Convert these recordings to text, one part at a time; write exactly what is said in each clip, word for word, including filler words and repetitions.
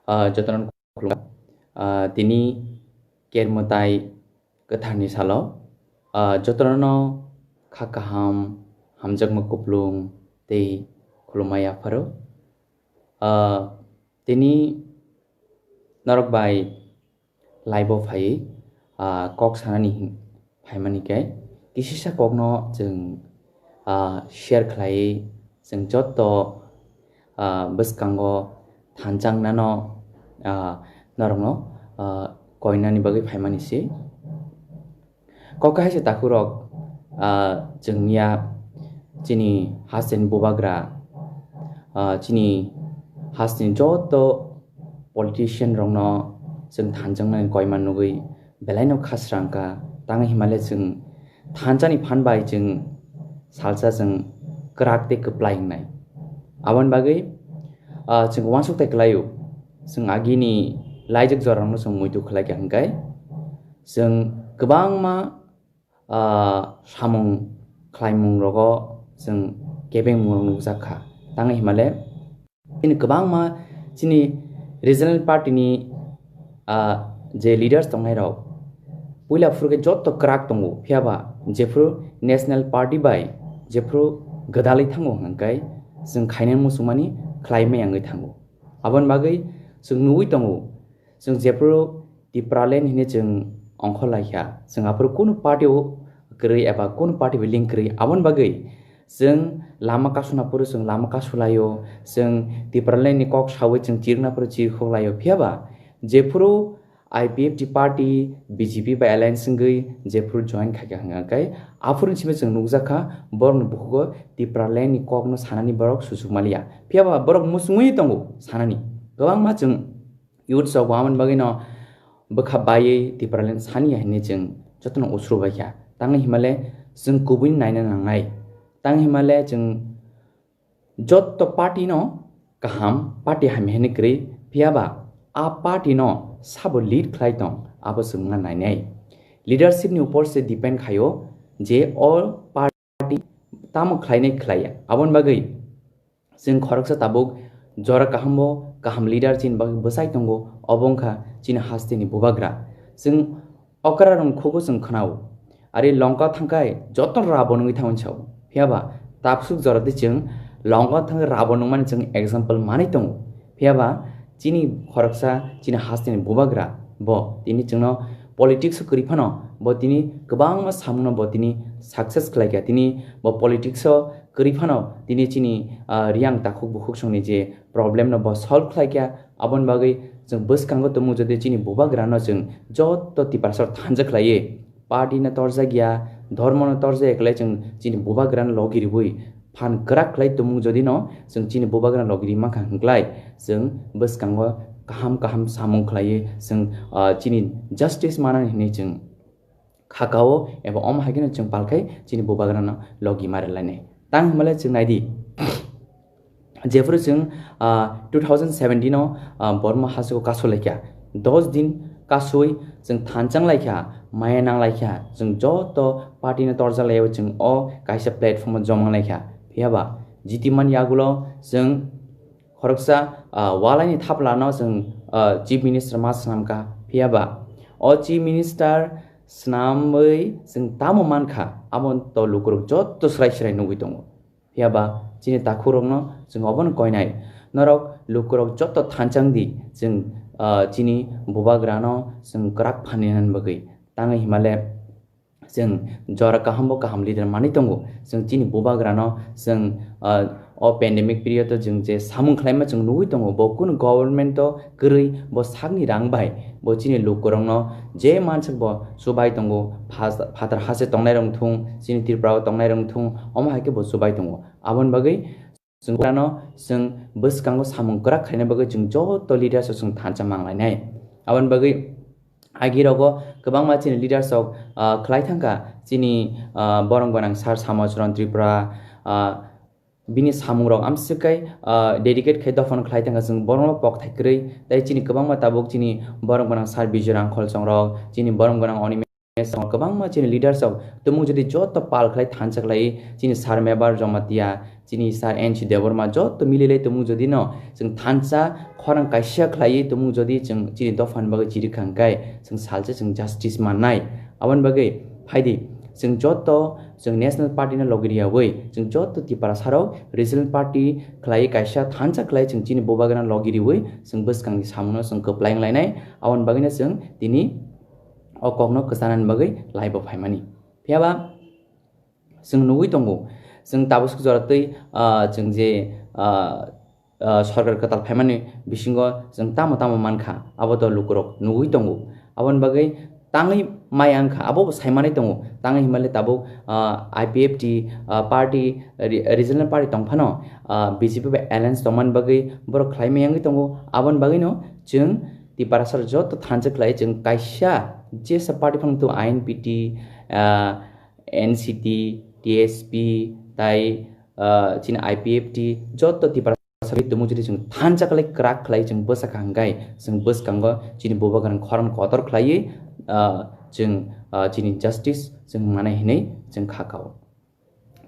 Ah, jotono khulumkha. Ah, tini Kermwtai Kwtharni salo, ah, jotono kha kaham, hamjakma kuplung tei khulumma yapharo. Ah, tini norok bai live-o phaiwi, ah, kok sanani hin-, phaimani khe kisisa kokno chwng, ah, share khlaiwi chwng jotto, ah, bwskango thanchang nano, ah, norokno, ah, koinani bagwi phaimani se. Kok kaisa takhurok, ah, chwng miya chini hasteni bubagra, ah, chini hasteni joto politician rokno chwng thanjaknani koima nugwi belaino khasrang kha. Tang himale chwng thanchani phan bai chwng salsa chwng kwrak tei kwplai wngnai. Aboni bagwi, ah, chwng uansuk tai kwlaio, chwng agini laijak jorarokno chwng muitu khlai kha hwnkhe chwng kwbangma, ah, samung khlaimung rogo chwng kebengmung rok nukjak kha. Tang himale chini kwbangma chini regional party ni, ah, je leaders tongnai rok puila phuru khe jotto kwrak tongo, phiya ba jephuru national party bai jephuru gwdalwi thango hwnkhe chwng khainai muchungmani khlai maya wngwi thango. Aboni bagwi chwng nugwi tongo, chwng jephuru Tipraland hinwi chwng ongkhor lai kha, chwng aphuru kunu party o kwrwi eba kunu party bai link kwrwi, aboni bagwi chwng lama kasuna phuru chwng lama kasu laio, chwng Tipraland ni kok sawi chwng chirikna phuru chirikhok laio. Phiya ba jephuru I P F T party B J P bai alliance wngwi jephuru join khai kha hwnkha khe, aphuru simi chwng nukjak kha borokni bukhugo Tipraland ni kokno sanani borok susuk maliya. Phiya ba borok muchungwi tongo sanani. Kwbangma chwng youths rok bo aboni bagwino bwkha baiwi Tipraland saniya hinwi chwng jotono usru bai kha. Tangwi himale chwng kubuni naina nangnai. Tangwi himale chwng jotto party no kaham, party hamya hinwi kwrwi, phiya ba a party no sabo lead khlai tong, abo chwng wngna nainai. Leadership ni upor se depend khaio je o party tamo khlainai khlaiya. Aboni bagwi chwng khoroksa tabuk jora kaham bo kaham leader chini bagwi bwsai tongo, obo wngkha chini hasteni bubagra. Chwng okra rwng khugo chwng khwnao. Ari Lanka thangkhai joto Rabon wngwi thangmani sao. Phiya ba tabsuk jora tei chwng Lanka thangkhai Rabon wngmani chwng example manwi tongo. Phiya ba chini khoroksa chini hasteni bubagra bo tini chwngno politics o kwrwi phano bo tini kwbangma samungno bo tini success khlai kha. Tini bo politics o kwrwi phano tini chini, ah, Riyang takhuk bukhuk songni je problem no bo solve khlai kha. Aboni bagwi chwng bwskango tongo, jodi chini bubagra no chwng jotto Tiprasa thansa khlaiwi party no torjak ya, dhormo no torjak ya khlai chwng chini bubagra no logi riwi phan kwrak khlai tongo, jodi no chwng chini bubagra no logi ri mankha hwnkhlai chwng bwskango kaham kaham samung khlaiwi chwng, ah, chini justice manani hinwi chwng khakao eba omo hai kheno chwng palkhai chini bubagrano logi mari lainai. Tang himale chwng naidi, jephuru chwng, ah, two thousand seventeen o, ah, Borma hasteo kasu laikha, dos din kasui chwng thanchang laikha, maya nang laikha, chwng joto party no torjak laiwi chwng o kaisa platform o jomang laikha. Phiya ba jitiman yagulo chwng khoroksa, ah, walaini thaplano chwng, ah, Chief Minister ma swnamkha. Phiya ba o Chief Minister swnamwi chwng tamo mankha, abo to lukurok jotto swrai swrai nugwi tongo. Phiya ba chini takhurokno chwng obono koinai. Norok lukurok jotto thanchang di, chwng, ah, chini bubagrano chwng kwrak phaninani bagwi. Tangwi himale chwng jora kaham bo kaham leader manwi tongo. Chwng chini bubagrano chwng, ah, o pandemic period o chwng je samung khlaima chwng nugwi tongo, bo kunu government o kwrwi, bo sakni rang bai bo chini lukurokno je mansuk bo chubai tongo, phas-, phatar hase tongnai rok thung, chini Tripura o tongnai rok thung, omo hai khe bo chubai tongo. Aboni bagwi chwng ano chwng bwskango samung kwrak khaina bagwi chwng joto leaders rok chwng thansa manglainai. Aboni bagwi agi rogo kwbangma chini leaders rok, ah, khlai thangkha, chini, ah, borok gwnang Sir Samocharan Tripura, ah, bini samung rok amswk kai, ah, dedicate khai dophano khlai thangkha, chwng borokno pokthai kwrwi tei chini kwbangma tabuk chini borok gwnang Sir Bijoy Rangkhol chongrok, chini borok gwnang Oni Tongo kwbangma chini leaders rok tumung jodi joto pal khlai thansa khlai chini Sir Mebar Jamatia, chini Sir N C Debbarma joto mililai tumung jodi no chwng thansa khorang kaisa khlai tumung jodi chwng chini dopha ni bagwi chiri khangkai chwng salsa chwng justice mannai. Aboni bagwi phaidi chwng joto chwng national party no logi riyawi chwng joto Tiprasa rok regional party khlai kaisa thansa khlai chwng chini bubagra logi riwi chwng bwskang ni samung no chwng kwplai wnglainai. Aboni bagwi no chwng tini o kokno kwchanani bagwi laibo phaimani. Phiyaba chwng nugwi tongo, chwng tabuk swk jora twi, ah, chwng je, ah, ah, sorkar kwtal phaimani bisingo chwng tamo tamo mankha, abo to lukurok nugwi tongo. Aboni bagwi tangwi maya wngkha, abo bo saimanwi tongo. Tangwi hinmale tabuk, ah, I P F T, ah, party, re-, regional party tongphano, ah, B J P bai alliance tongmani bagwi borok khlai maya wngwi tongo. Aboni bagwino chwng Tiprasa joto thansa khlai chwng kaisa jesa party phano to I N P T, ah, N C T, T S P, tai, ah, chini I P F T, joto Tiprasa bai tumung jodi chwng thansa khlai kwrak khlai chwng bwsa kaham gai chwng bwskango chini bubagrang khorang kotor khlaiwi, ah, chwng, ah, chini justice chwng manai hinwi chwng kha kao.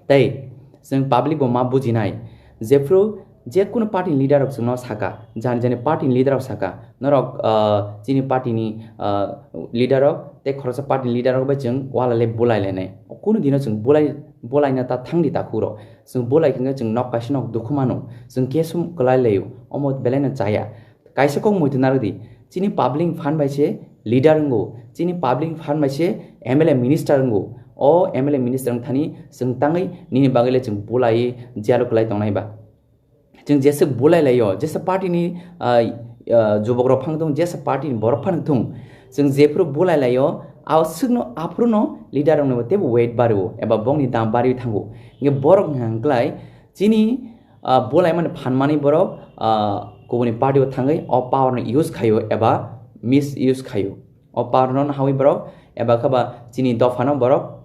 Tei chwng public bo ma bujinai, jephru je kunu party ni leader rok chwngno saka, jani jani party ni leader rok saka, norok, ah, chini party ni, ah, leader rok tei khoroksa party ni leader rok bai chwng wala le bulai lainai. Kunu dino chwng bulai, bulaina ta thangdi takhuk rok. Chwng bulai khe chwng nok kaisa nok dukhu mano, chwng kesu kwlai laio, omo belai no chaya. Kaisa kok muitu narwkdi, chini public phan bai se leader wngo, chini public phan bai se M L A minister wngo. O M L A minister wngthani chwng tangwi nini bagwi le chwng bulai jail o kwlai tongnai ba. Chwng jesa bulai laio, jesa party ni, ah, ah, jubok rok phang thung, jesa party ni borok phang thung, chwng jephru bulai laio, a swkno aphuru no leader rok ni teibo weight bario eba bongni dam bariwi thango. Hingke borok hwnka hwnkhe chini ah, bulaimani phanmani borok, ah, kubuni party o thangwi o power no use khaio eba misuse khaio. O power no hawi borok eba khaba chini dopha no borok,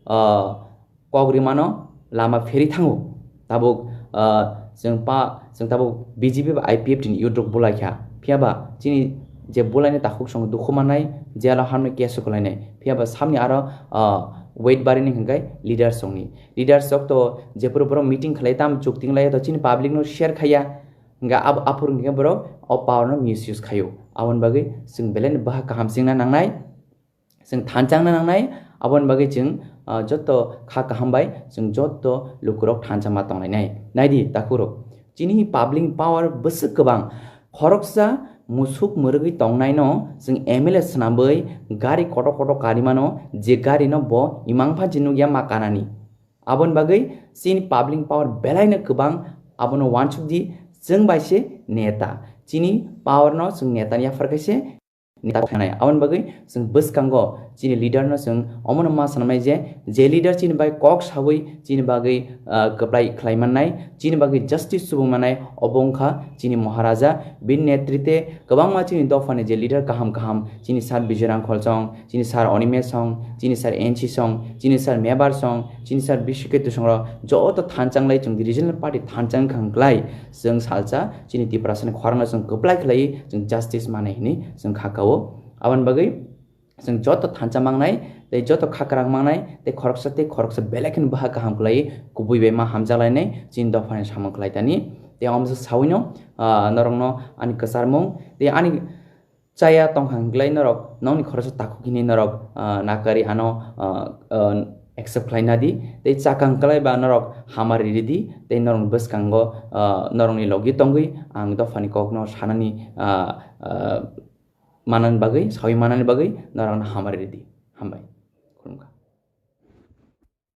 ah, kok rimano lama pheri thango. Tabuk, ah, chwng pa, chwng tabuk B J P ba I P F T ni youth rok bulai kha. Phiyaba chini je bulaini takhuk song dukhu manai, jail o hamni case o kwlainai. Phiyaba samni aro, ah, weight barini hwnkhe leaders songni. Leaders rok to jephuru borok meeting khlai tamo chukting lai to chini public no share khaiya, hingke abo aphuru hingke borok o power no misuse khaio. Aboni bagwi chwng belai no baha kaham chengna nangnai, chwng thanchangna nangnai. Aboni bagwi chwng, ah, joto kha kaham bai chwng joto lukurok thanchama tonglainai. Naidi takhurok, chini public power bwswk kwbang. Khoroksa musuk mwrwgwi tongnaino chwng M L A swnamwi gari kotor kotor karimano, je gari no bo imang phansi nukya ma kanani. Aboni bagwi chini public power belaino kwbang, abono uansukdi, chwng bai se neta. Chini power no chwng neta ni yaphar khe se neta khanai. Aboni bagwi chwng bwskango chini leader no chwng omono ma sanamai je, je leader chini bai kok sawi chini bagwi, ah, kwplai khlai mannai, chini bagwi justice subung mannai, obo wngkha chini Maharaja. Bini netrite kwbangma chini dophani je leader kaham kaham, chini Sir Bijoy Rangkhol song, chini Sir Animesh song, chini Sir N C song, chini Sir Mebar song, chini Sir Bishiketu song rok joto thanchang lai chwng regional party thanchang khang klai chwng salsa chini Tiprasa ni khorang no chwng kwplai khlai chwng justice manai hinwi chwng kha kao. Aboni bagwi chwng joto thansa mangnai tei joto khakrang mangnai tei khoroksa tei khoroksa belai kheno baha kaham khlai kubui bai ma hamjak lainai chini dophani samung khlai tani. Tei omo se sawino, ah, norokno ani kwcharmung tei ani chaya tongkha hwnkhe norok nokni khoroksa takhuk hini norok, ah, nakari ano, ah, ah, accept khlai nadi tei chakang kwlai ba norok hamari ridi tei norokni bwskango, ah, norokni logi tongwi ang dophani kokno sanani, ah, ah, manani bagwi, sawi manani bagwi norokno hamari ridi. Hambai. Khulumkha.